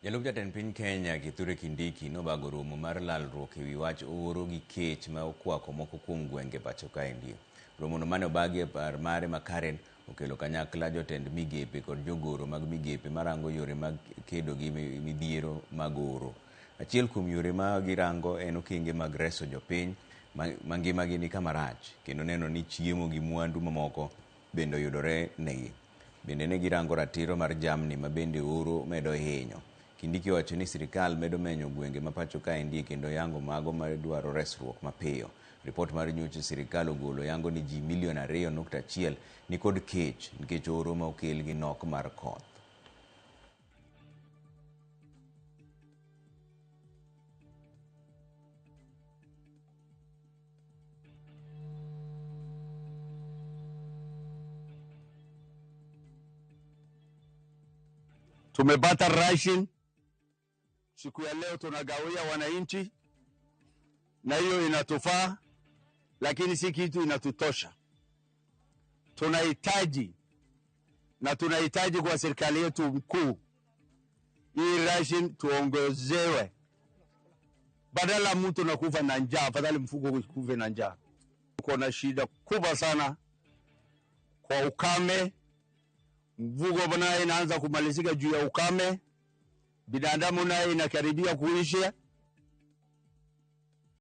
Jalup jatend piny Kenya Kithure Kindiki nobago romo mar lalruok ewi wach oro gi kech ma okwako moko kuom gwenge pacho kaendi. Romono mane obagi e par mare ma Karen okelo kanyakla jotend migepe kod jogoro mag migepe marango yore mag kedo gi midhiero mag oro. Achiel kuom yore ma girango en okenge mag reso jopiny ma ngimagi ni kama rach kendo neno ni chiemo gi mwandu mamoko bende oyudore negi. Bende ne girango ratiro mar jamni ma bende oro medo hinyo. Kindiki owacho ni sirikal medo menyo gwenge ma pacho kaendi kendo yango mago madwaro resruok mapiyo. Ripot mar nyocha sirikal ogolo yango ni ji milion 2.1 nikod kech nikech oro ma okel gi nok mar koth. Tumepata ration siku ya leo, tunagawia wananchi, na hiyo inatufaa, lakini si kitu inatutosha. Tunahitaji na tunahitaji kwa serikali yetu mkuu, hii ration tuongezewe, badala mtu nakufa na njaa, afadhali mfugo kufe na njaa. Tuko na shida kubwa sana kwa ukame. Mvugo naye inaanza kumalizika juu ya ukame, binadamu naye inakaribia kuisha.